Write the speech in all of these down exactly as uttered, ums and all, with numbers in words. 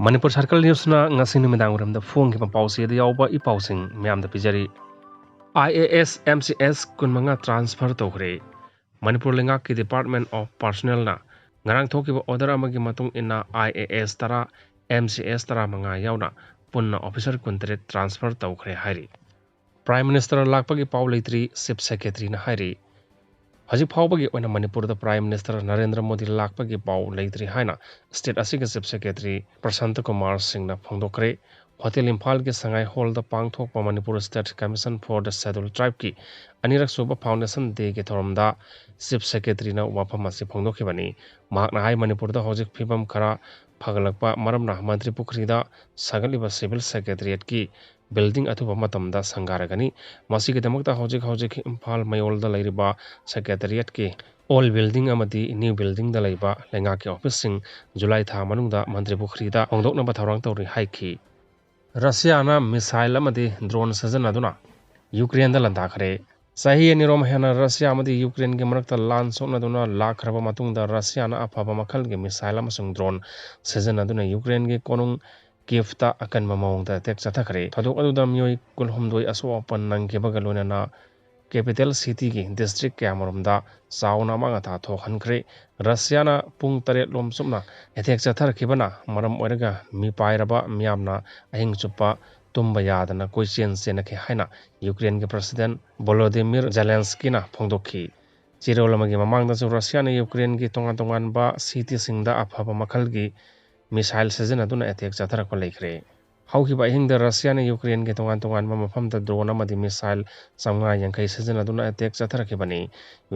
Manipur circle ꯅ꯭ꯌꯨꯁꯅ ꯉꯁꯤ ꯅꯨꯃꯤꯗꯥꯡ ꯋꯥꯏꯔꯝꯗ ꯐꯣꯡꯈꯤꯕ ꯄꯥꯎꯆꯦꯗ ꯌꯥꯎꯕ ꯏ ꯄꯥꯎꯁꯤꯡ ꯃꯌꯥꯝꯗ ꯄꯤꯖꯔꯤ꯫ I A S M C S ꯀꯨꯟꯃꯉꯥ ꯇ꯭ꯔꯥꯟꯁꯐꯔ ꯇꯧꯈ꯭ꯔꯦ꯫ ꯃꯅꯤꯄꯨꯔ ꯂꯩꯉꯥꯛꯀꯤ Department of Personnelꯅ ꯉꯔꯥꯡ ꯊꯣꯛꯈꯤꯕ order ꯑꯃꯒꯤ ꯃꯇꯨꯡ ꯏꯟꯅ ꯑꯥꯏ ꯑꯦ ꯑꯦꯁ ꯇꯔꯥ, ꯑꯦꯝ ꯁꯤ ꯑꯦꯁ ꯇꯔꯥꯃꯉꯥ ꯌꯥꯎꯅ ꯄꯨꯟꯅ officer ꯀꯨꯟꯇꯔꯦꯠ ꯇ꯭ꯔꯥꯟꯁꯐꯔ ꯇꯧꯈ꯭ꯔꯦ ꯍꯥꯏꯔꯤ꯫ Prime Minister ꯂꯥꯛꯄꯒꯤ ꯄꯥꯎ ꯂꯩꯇ꯭ꯔꯤ, Chief Secretaryꯅ ꯍꯥꯏꯔꯤ꯫ ꯍꯧꯖꯤꯛ ꯐꯥꯎꯕꯒꯤ ꯑꯣꯏꯅ ꯃꯅꯤꯄꯨꯔꯗ Prime Minister ꯅꯔꯦꯟꯗ꯭ꯔ ꯃꯣꯗꯤ ꯂꯥꯛꯄꯒꯤ ꯄꯥꯎ ꯂꯩꯇ꯭ꯔꯤ ꯍꯥꯏꯅ state ꯑꯁꯤꯒꯤ Chief Secretary ꯄ꯭ꯔꯁꯥꯟꯇ ꯀꯨꯃꯥꯔ ꯁꯤꯡꯅ ꯐꯣꯡꯗꯣꯛꯈ꯭ꯔꯦ꯫ ꯍꯣꯇꯦꯜ ꯏꯝꯐꯥꯜꯒꯤ ꯁꯉꯥꯏ ꯍꯣꯜꯗ ꯄꯥꯡꯊꯣꯛꯄ Manipur State Commission for the Scheduled Tribeꯀꯤ ꯑꯅꯤꯔꯛ ꯁꯨꯕ foundation dayꯒꯤ ꯊꯧꯔꯝꯗ Chief Secretaryꯅ ꯋꯥꯐꯝ ꯑꯁꯤ ꯐꯣꯡꯗꯣꯛꯈꯤꯕꯅꯤ꯫ ꯃꯍꯥꯛꯅ ꯍꯥꯏ, ꯃꯅꯤꯄꯨꯔꯗ ꯍꯧꯖꯤꯛ ꯐꯤꯕꯝ ꯈꯔ ꯐꯒꯠꯂꯛꯄ ꯃꯔꯝꯅ ꯃꯟꯇ꯭ꯔꯤ ꯄꯨꯈ꯭ꯔꯤꯗ ꯁꯥꯒꯠꯂꯤꯕ Civil Secretariatꯀꯤ building ꯑꯊꯨꯕ ꯃꯇꯝꯗ ꯁꯪꯒꯥꯔꯒꯅꯤ꯫ ꯃꯁꯤꯒꯤꯗꯃꯛꯇ ꯍꯧꯖꯤꯛ ꯍꯧꯖꯤꯛ ꯏꯝꯐꯥꯜ ꯃꯌꯣꯜꯗ ꯂꯩꯔꯤꯕ Secretariatꯀꯤ old building ꯑꯃꯗꯤ new buildingꯗ ꯂꯩꯕ ꯂꯩꯉꯥꯛꯀꯤ officeꯁꯤꯡ ꯖꯨꯂꯥꯏ ꯊꯥ ꯃꯅꯨꯡꯗ ꯃꯟꯇ꯭ꯔꯤ ꯄꯨꯈ꯭ꯔꯤꯗ ꯍꯣꯡꯗꯣꯛꯅꯕ ꯊꯧꯔꯥꯡ ꯇꯧꯔꯤ ꯍꯥꯏꯈꯤ꯫ ꯔꯁꯤꯌꯥꯅ missile ꯑꯃꯗꯤ drone ꯁꯤꯖꯤꯟꯅꯗꯨꯅ ꯌꯨꯀ꯭ꯔꯦꯟꯗ ꯂꯥꯟꯗꯥꯈ꯭ꯔꯦ꯫ ꯆꯍꯤ ꯑꯅꯤꯔꯣꯝ ꯍꯦꯟꯅ ꯔꯁꯤꯌꯥ ꯑꯃꯗꯤ ꯌꯨꯀ꯭ꯔꯦꯟꯒꯤ ꯃꯔꯛꯇ ꯂꯥꯟ ꯁꯣꯛꯅꯗꯨꯅ ꯂꯥꯛꯈ꯭ꯔꯕ ꯃꯇꯨꯡꯗ ꯔꯁꯤꯌꯥꯅ ꯑꯐꯕ ꯃꯈꯜꯒꯤ missile ꯑꯃꯁꯨꯡ drone ꯁꯤꯖꯤꯟꯅꯗꯨꯅ ꯌꯨꯀ꯭ꯔꯦꯟꯒꯤ ꯀꯣꯅꯨꯡ ꯀꯤꯌꯦꯐꯇ ꯑꯀꯟꯕ ꯃꯑꯣꯡꯗ attack ꯆꯠꯊꯈ꯭ꯔꯦ꯫ ꯊꯧꯗꯣꯛ ꯑꯗꯨꯗ ꯃꯤꯑꯣꯏ ꯀꯨꯟꯍꯨꯝꯗꯣꯏ ꯑꯁꯣꯛ ꯑꯄꯟ ꯅꯪꯈꯤꯕꯒ ꯂꯣꯏꯅꯅ capital cityꯒꯤ district ꯀꯌꯥꯃꯔꯣꯝꯗ ꯆꯥꯎꯅ ꯑꯃꯥꯡ ꯑꯇꯥ ꯊꯣꯛꯍꯟꯈ꯭ꯔꯦ꯫ ꯔꯁꯤꯌꯥꯅ ꯄꯨꯡ ꯇꯔꯦꯠ ꯂꯣꯝ ꯆꯨꯞꯅ attack ꯆꯠꯊꯔꯛꯈꯤꯕꯅ ꯃꯔꯝ ꯑꯣꯏꯔꯒ ꯃꯤꯄꯥꯏꯔꯕ ꯃꯤꯌꯥꯝꯅ ꯑꯍꯤꯡ ꯆꯨꯞꯄ ꯇꯨꯝꯕ ꯌꯥꯗꯅ ꯀꯣꯏꯆꯦꯟ ꯆꯦꯟꯅꯈꯤ ꯍꯥꯏꯅ ꯌꯨꯀ꯭ꯔꯦꯟꯒꯤ President Volodymyr Zelenskyꯅ ꯐꯣꯡꯗꯣꯛꯈꯤ꯫ ꯆꯦꯔꯣꯜ ꯑꯃꯒꯤ ꯃꯃꯥꯡꯗꯁꯨ ꯔꯁꯤꯌꯥꯅ ꯌꯨꯀ꯭ꯔꯦꯟꯒꯤ ꯇꯣꯉꯥꯟ ꯇꯣꯉꯥꯟꯕ cityꯁꯤꯡꯗ ꯑꯐꯕ ꯃꯈꯜꯒꯤ missile ꯁꯤꯖꯤꯟꯅꯗꯨꯅ attack ꯆꯠꯊꯔꯛꯄ ꯂꯩꯈ꯭ꯔꯦ꯫ ꯍꯧꯈꯤꯕ ꯑꯍꯤꯡꯗ ꯔꯁꯤꯌꯥꯅ ꯌꯨꯀ꯭ꯔꯦꯟꯒꯤ ꯇꯣꯉꯥꯟ ꯇꯣꯉꯥꯟꯕ ꯃꯐꯝꯗ drone ꯑꯃꯗꯤ missile ꯆꯥꯝꯃꯉꯥ ꯌꯥꯡꯈꯩ ꯁꯤꯖꯤꯟꯅꯗꯨꯅ attack ꯆꯠꯊꯔꯛꯈꯤꯕꯅꯤ꯫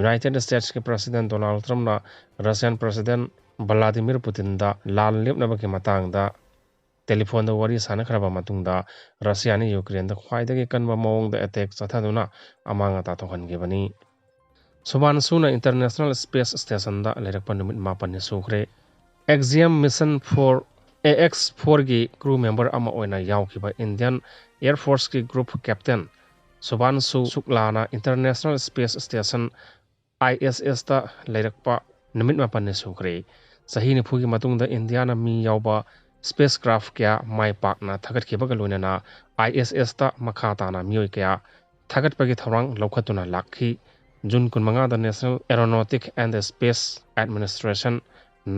United Statesꯀꯤ President Donald Trumpꯅ Russian President Vladimir Putinꯗ ꯂꯥꯟ ꯂꯦꯞꯅꯕꯒꯤ ꯃꯇꯥꯡꯗ ꯇꯦꯂꯤꯐꯣꯟꯗ ꯋꯥꯔꯤ ꯁꯥꯟꯅꯈ꯭ꯔꯕ ꯃꯇꯨꯡꯗ ꯔꯁꯤꯌꯥꯅ ꯌꯨꯀ꯭ꯔꯦꯟꯗ ꯈ꯭ꯋꯥꯏꯗꯒꯤ ꯀꯟꯕ ꯃꯑꯣꯡꯗ attack ꯆꯠꯊꯗꯨꯅ ꯑꯃꯥꯡ ꯑꯇꯥ ꯊꯣꯛꯍꯟꯈꯤꯕꯅꯤ꯫ ꯁꯨꯚꯥꯟꯁꯨꯅ International Space Stationꯗ ꯂꯩꯔꯛꯄ ꯅꯨꯃꯤꯠ ꯃꯥꯄꯟꯅꯤ ꯁꯨꯈ꯭ꯔꯦ꯫ Axiom Mission four, A X fourꯒꯤ crew member ꯑꯃ ꯑꯣꯏꯅ ꯌꯥꯎꯈꯤꯕ Indian Air Forceꯀꯤ group captain ꯁꯨꯚꯥꯟꯁꯨ ꯁꯨꯛꯂꯥꯅ International Space Station, I S Sꯇ ꯂꯩꯔꯛꯄ ꯅꯨꯃꯤꯠ ꯃꯥꯄꯟꯅꯤ ꯁꯨꯈ꯭ꯔꯦ꯫ ꯆꯍꯤ ꯅꯤꯐꯨꯒꯤ ꯃꯇꯨꯡꯗ ꯏꯟꯗꯤꯌꯥꯅ ꯃꯤ ꯌꯥꯎꯕ ꯁ꯭ꯄꯦꯁ ꯀ꯭ꯔꯥꯐ ꯀꯌꯥ ꯃꯥꯏ ꯄꯥꯛꯅ ꯊꯥꯒꯠꯈꯤꯕꯒ ꯂꯣꯏꯅꯅ ꯑꯥꯏ ꯑꯦꯁ ꯑꯦꯁꯇ ꯃꯈꯥ ꯇꯥꯅ ꯃꯤꯑꯣꯏ ꯀꯌꯥ ꯊꯥꯒꯠꯄꯒꯤ ꯊꯧꯔꯥꯡ ꯂꯧꯈꯠꯇꯨꯅ ꯂꯥꯛꯈꯤ꯫ ꯖꯨꯟ ꯀꯨꯟꯃꯉꯥꯗ National Aeronautic and Space Administration,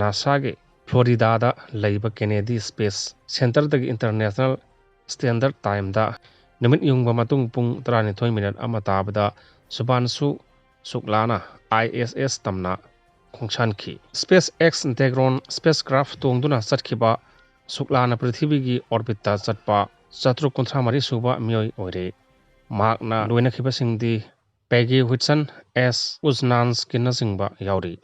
ꯅꯥꯁꯥꯒꯤ ꯐ꯭ꯂꯣꯔꯤꯗꯥꯗ ꯂꯩꯕ ꯀꯦꯅꯦꯗꯤ ꯁ꯭ꯄꯦꯁ ꯁꯦꯟꯇꯔꯗꯒꯤ ꯏꯟꯇꯔꯅꯦꯁꯅꯦꯜ ꯁ꯭ꯇꯦꯟꯗꯔꯗ ꯇꯥꯏꯝꯗ ꯅꯨꯃꯤꯠ ꯌꯨꯡꯕ ꯃꯇꯨꯡ ꯄꯨꯡ ꯇꯔꯥꯅꯤꯊꯣꯏ ꯃꯤꯅꯠ ꯑꯃ ꯇꯥꯕꯗ ꯁꯨꯚꯥꯟꯁꯨ ꯁꯨꯛꯂꯥꯅ ꯑꯥꯏ ꯑꯦꯁ ꯑꯦꯁ ꯇꯝꯅ ꯈꯣꯡꯁꯥꯟꯈꯤ꯫ Space X dragon spacecraft ꯇꯣꯡꯗꯨꯅ ꯆꯠꯈꯤꯕ ꯁꯨꯛꯂꯥꯅ ꯄ꯭ꯔꯤꯊꯤꯕꯤꯒꯤ ꯑꯣꯔꯕꯤꯠꯇ ꯆꯠꯄ ꯆꯥꯇ꯭ꯔꯨꯛ ꯀꯨꯟꯊ꯭ꯔꯥ ꯃꯔꯤ ꯁꯨꯕ ꯃꯤꯑꯣꯏ ꯑꯣꯏꯔꯦ꯫ ꯃꯍꯥꯛꯅ ꯂꯣꯏꯅꯈꯤꯕꯁꯤꯡꯗꯤ ꯄꯦꯒꯤ ꯍꯨꯏꯠꯁꯟ, ꯑꯦꯁ ꯎꯖꯅꯥꯟꯁꯀꯤꯟꯅꯆꯤꯡꯕ ꯌꯥꯎꯔꯤ꯫